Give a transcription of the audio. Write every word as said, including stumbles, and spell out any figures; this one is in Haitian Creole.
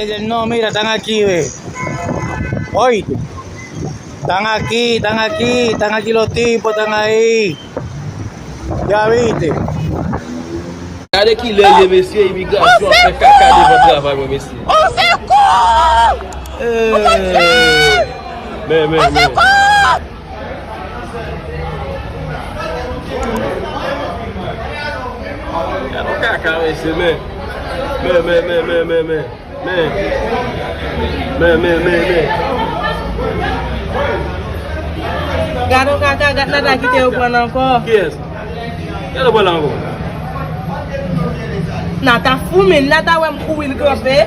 Ese el nombre, están aquí, ve. Oíste. Están aquí, están aquí, están aquí los tipos, están ahí. Ya viste. Gade kilè l ye, mesye, imigrasyon ap fè kaka devan travay mwen, mesye. Eh, men, men, men. Gade kaka, mesye, men. Men, men, men, men, men, men. Men. Men, men, men, men. Gade yon kaka, gade Nata kite yo pran l ankò. Kiyès? Gade pran l ankò. Nata fou, men Nata wè m kouri, l kanpe.